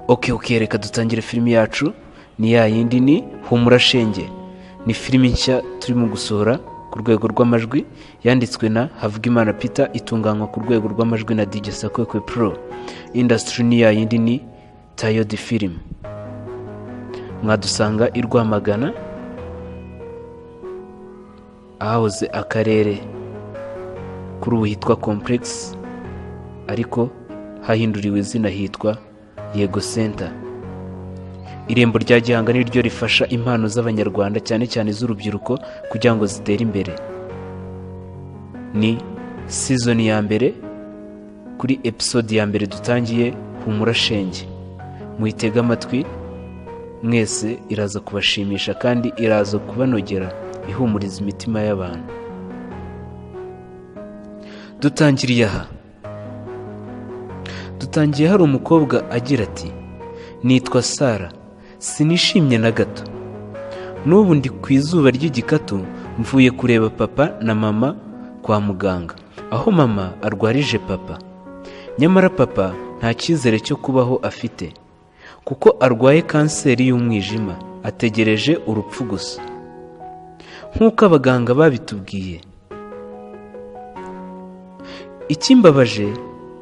Okay, reka dutangire filimi yacu. Ni ya yindi, ni Humura Shenge. Ni filimi nshya turimo gusohora ku rwego rw'amajwi, yanditswe na Havugimana Peter, itunganywa ku rwego rw'amajwi na DJ Sakwekwe Pro. Industry ni ya yindi, ni Tayodi Film. Mwadusanga i Rwamagana, ahahoze akarere, kuri ubu hitwa Complex, ariko hahinduriwe izina hitwa Yego Center. Irembo rya Gihanga ni ryo rifasha impano z'Abanyarwanda, cyane cyane iz'urubyiruko, kugira ngo zitere imbere. Ni season ya mbere, kuri episode ya mbere dutangiye Humura Shenge. Muyitege amatwi mwese, iraza kubashimisha kandi iraza kubanogera, ihumuriza imitima y'abantu. Dutangiriye aha, dutangiye hari umukobwa agira ati: "Nitwa Sara, sinishimye na gato. N'ubu ndi ku izuba ry'igikatu, mvuye kureba papa na mama kwa muganga, aho mama arwarije papa. Nyamara papa nta cyizere cyo kubaho afite, kuko arwaye kanseri y'umwijima, ategereje urupfu gusa, nk'uko abaganga babitubwiye. Ikimbabaje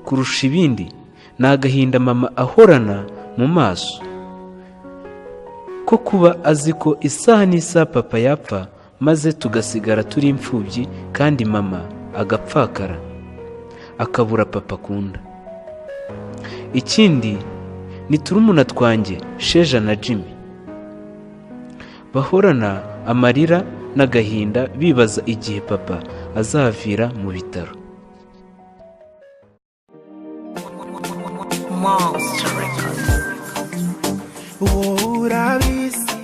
kurusha ibindi ni agahinda mama ahorana mu maso, ko kuba azi ko isaha n'isaha papa yapfa, maze tugasigara turi imfubyi, kandi mama agapfakara, akabura papa akunda. Ikindi ni turumuna twanjye Sheja na Jimmy, bahorana amarira n'agahinda, bibaza igihe papa azavira mu bitaro." Monster Records. Wowe urabizi,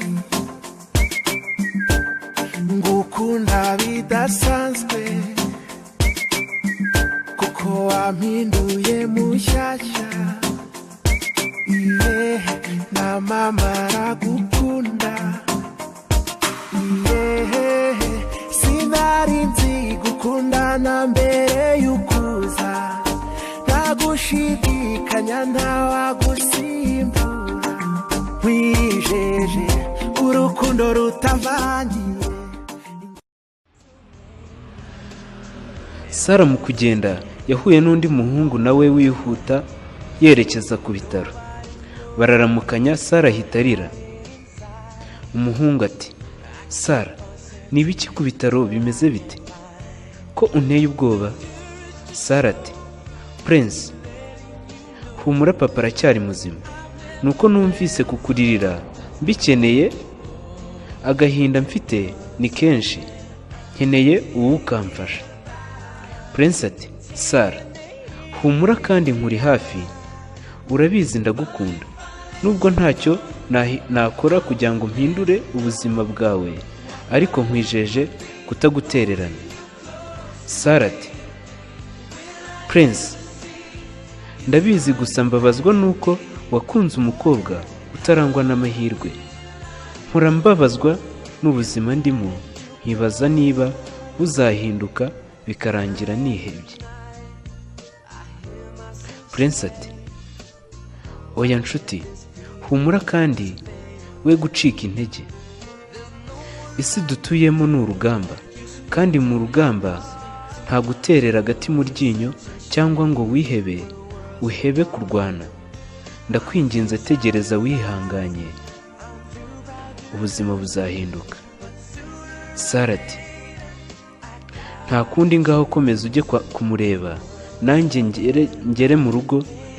ngukunda bidasanzwe, kuko wampinduye mushyashya. Iye na mama aragukunda. Iye sinari nzi gukundana mbere y'ukuza, ntagushidikanya, ntawagusimbura. Nkwijeje urukundo rutavangiye. Sara mu kugenda yahuye n'undi muhungu nawe wihuta yerekeza ku bitaro. Bararamukanya, Sara ahita arira. Umuhungu ati: "Sara, ni ibiki ku bitaro, bimeze bite ko unteye ubwoba?" Sara ati: "Prince, humura, papa aracyari muzima. Nuko numvise kukuririra mbikeneye, agahinda mfite ni kenshi, nkeneye uwukamfasha." Prince ati: "Sara, humura kandi nkuri hafi, urabizi ndagukunda. Nubwo ntacyo nakora kugira ngo mpindure ubuzima bwawe, ariko nkwijeje kutagutererana." Sara ati: "Prince, ndabizi, gusa mbabazwa nuko wakunze umukobwa utarangwa n'amahirwe. Mpora mbabazwa n'ubuzima ndimo, nkibaza niba buzahinduka, bikarangira nihebye." Prince ati: "Oya nshuti, humura kandi we gucika intege. Isi dutuyemo ni urugamba, kandi mu rugamba nta guterera agati mu ryinyo cyangwa ngo wihebe, uhebe kurwana. Ndakwinginze, tegereza wihanganye, ubuzima buzahinduka." Sara ati: "Nta kundi, ngaho komeza ujye kumureba, nanjye ngere mu rugo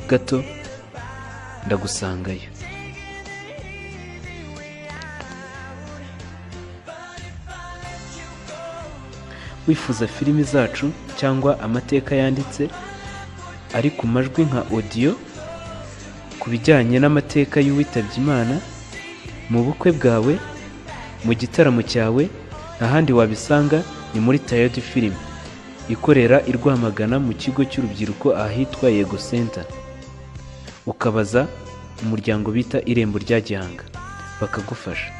gato ndagusangayo." Wifuza filimi zacu cyangwa amateka yanditse ari ku majwi nka audio, ku bijyanye n'amateka y'uwitabye Imana, mu bukwe bwawe, mu gitaramo cyawe, nta handi wabisanga ni muri Tayodi Film ikorera i Rwamagana mu kigo cy'urubyiruko ahitwa Yego Center. Ukabaza umuryango bita Irembo rya Gihanga, bakagufasha.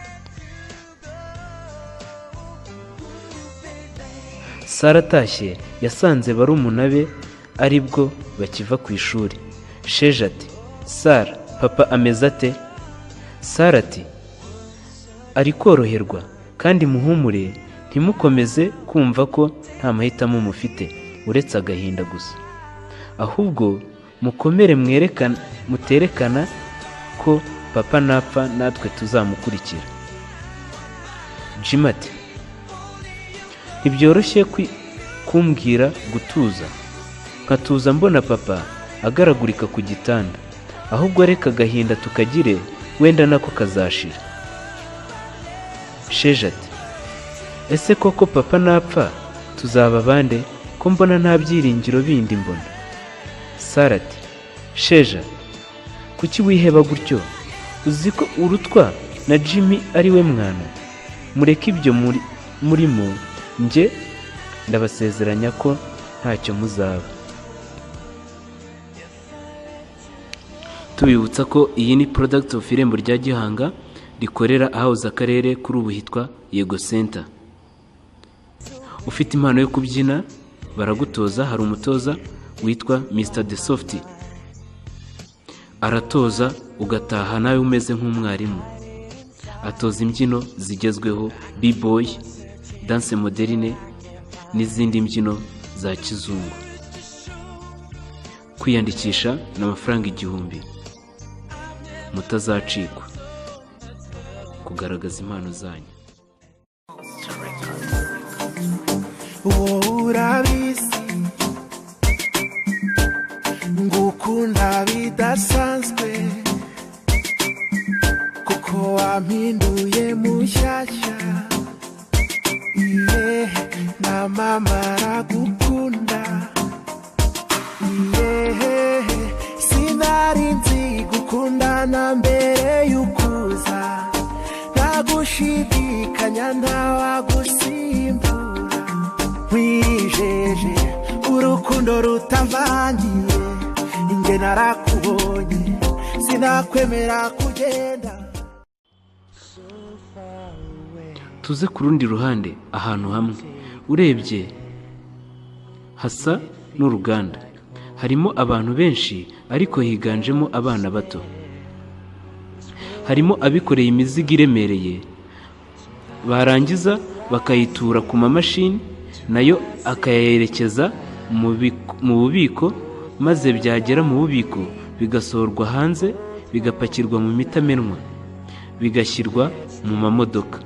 Sara atashye yasanze barumuna be aribwo bakiva ku ishuri. Sheja ati: "Sara, Papa ameze ate? Sara ati: "Ari koroherwa, kandi muhumure, ntimukomeze kumva ko nta mahitamo mufite uretse agahinda gusa. Ahubwo mukomere, muterekana ko papa napfa natwe tuzamukurikira." Jim ati: "Ntibyoroshye kumbwira gutuza, nkatuza mbona papa agaragurika ku gitanda. Ahubwo reka agahinda tukagire, wenda nako kazashira." Sheja ati: "Ese koko papa napfa tuzaba bande, ko mbona nta byiringiro bindi mbona?" Sara ati: "Sheja, kuki wiheba gutyo? Uzi ko urutwa na Jimmy ari we mwana. Mureke ibyo murimo, njye ndabasezeranya ko ntacyo muzaba." Tubibutsa ko iyi ni product of Irembo rya Gihanga rikorera ahahoze akarere, kuri ubu hitwa Yego Center. Ufite impano yo kubyina baragutoza, hari umutoza witwa Mr The Soft, aratoza ugataha nawe umeze nk'umwarimu. Atoza imbyino zigezweho, b-boy, danse moderne n'izindi mbyino za kizungu. Kwiyandikisha ni amafaranga 1000. Mutazacikwa kugaragaza impano zanyu. Wowe urabizi ngukunda bidasanzwe, kuko wampinduye mushyashya. Iye na mama aragukunda. Iye sinari nzi gukundana mbere y'ukuza, ntagushidikanya ntawagusimbura. Nkwijeje urukundo rutavangiye, inge narakubonye sinakwemera kugenda. Tuze ku rundi ruhande, ahantu hamwe urebye hasa n'uruganda, harimo abantu benshi ariko higanjemo abana bato. Harimo abikoreye imizigo iremereye, barangiza bakayitura ku mamashini, nayo akayerekeza mu bubiko, maze byagera mu bubiko bigasohorwa hanze, bigapakirwa mu mitamenwa, bigashyirwa mu mamodoka.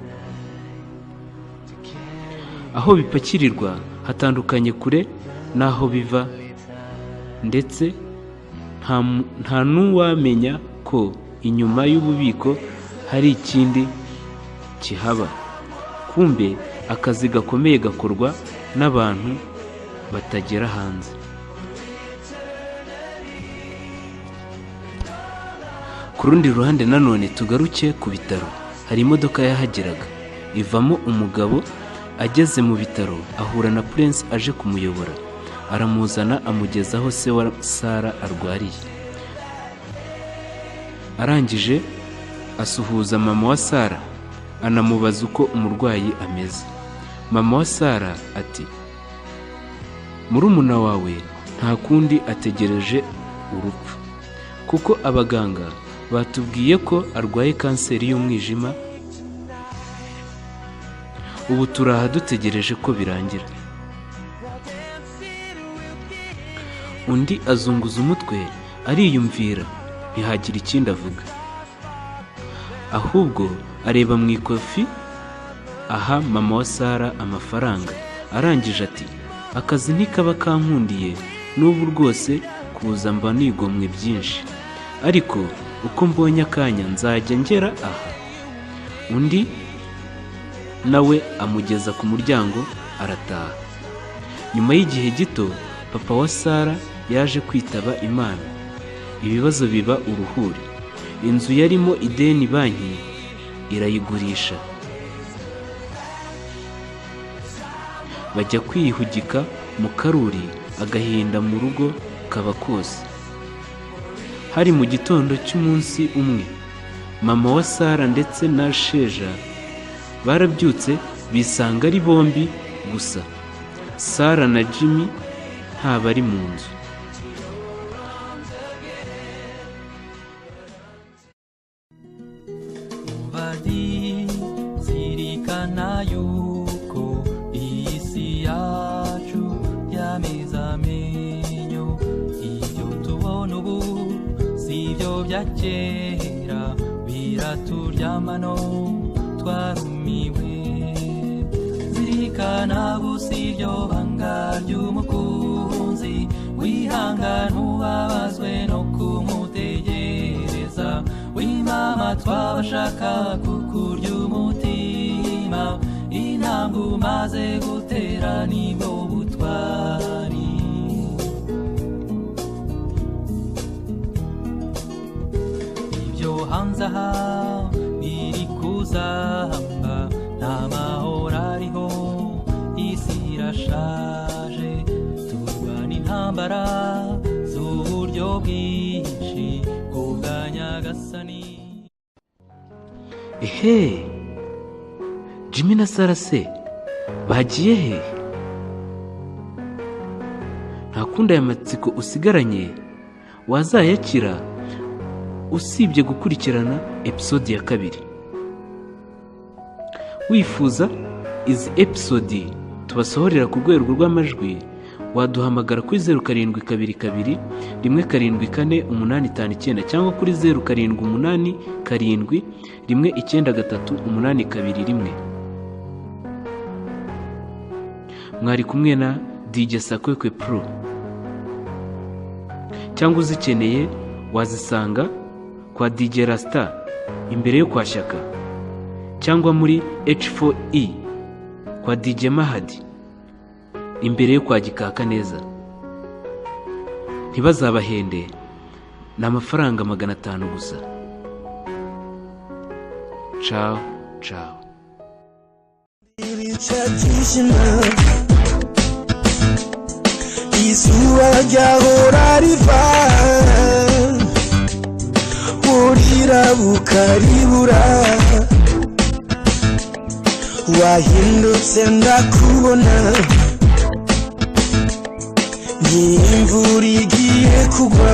Aho bipakirirwa hatandukanye kure n'aho biva, ndetse nta n'uwamenya ko inyuma y'ububiko hari ikindi kihaba. Kumbe akazi gakomeye gakorwa n'abantu batagera hanze. Ku rundi ruhande nanone tugaruke ku bitaro, hari imodoka yahageraga ivamo umugabo. Ageze mu bitaro ahura na Prince aje kumuyobora, aramuzana amugeza aho se wa Sara arwariye. Arangije asuhuza mama wa Sara, anamubaza uko umurwayi ameze. Mama wa Sara ati: "Murumuna wawe nta kundi, ategereje urupfu, kuko abaganga batubwiye ko arwaye kanseri y'umwijima. Ubu turaha dutegereje ko birangira." Undi azunguza umutwe ariyumvira, ntihagira ikindi avuga, ahubwo areba mu ikofi aha mama wa Sara amafaranga. Arangije ati: "Akazi ntikaba kankundiye n'ubu rwose, kuza mba nigomwe byinshi, ariko uko mbonye akanya nzajya ngera aha." Undi nawe amugeza ku muryango arataha. Nyuma y'igihe gito papa wa Sara yaje kwitaba Imana, ibibazo biba uruhuri. Inzu yarimo ideni banki irayigurisha, bajya kwihugika mu karuri, agahinda mu rugo kaba kose. Hari mu gitondo cy'umunsi umwe, mama wa Sara ndetse na Sheja barabyutse bisanga ari bombi gusa. Sara na Jimmy ntabari mu nzu. Kandi zirikana yuko iyi si yacu yameze amenyo. Ibyo tubona ubu si ibyo bya kera, biraturyamano twarumiwe. Zirikana gusa iryo banga ry'umukunzi, wihangana ubabazwe no kumutegereza. Wimama twabashaka kukurya umutima, intambwe umaze gutera nibwo butwari. Ibyo hanze aha biri kuzamba, nta mahoro ariho, isi irashaje. Turwana intambara z'uburyo bwinshi kubwa Nyagasani. Ehe, Jimmy na Sara se bagiye he? Nta kundi aya matsiko usigaranye wazayakira usibye gukurikirana episode ya 2. Wifuza izi episode tubasohorera ku rwego rw'amajwi, waduhamagara kuri 0722 174 859 cyangwa kuri 0787 193 821. Mwari kumwe na DJ Sakwekwe Pro. Cyangwa uzikeneye wazisanga kwa DJ Rasta imbere yo kwa Shyaka, cyangwa muri H4E kwa DJ Mahadi imbere yo kwa Gikaka neza. Ntibazabahende, ni amafaranga 500 gusa. Ciao ciao. Izuba ryahora riva, urirabuka ribura, wahindutse ndakubona, n'imvura igiye kugwa,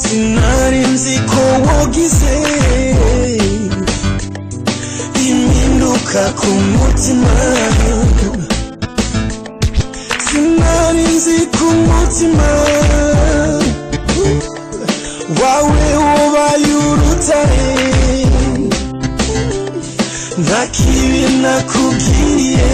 sinari nzi ko wogize impinduka ku mutima, sinari nzi ku mutima wawe ubaye urutare, nta kibi nakubwiye.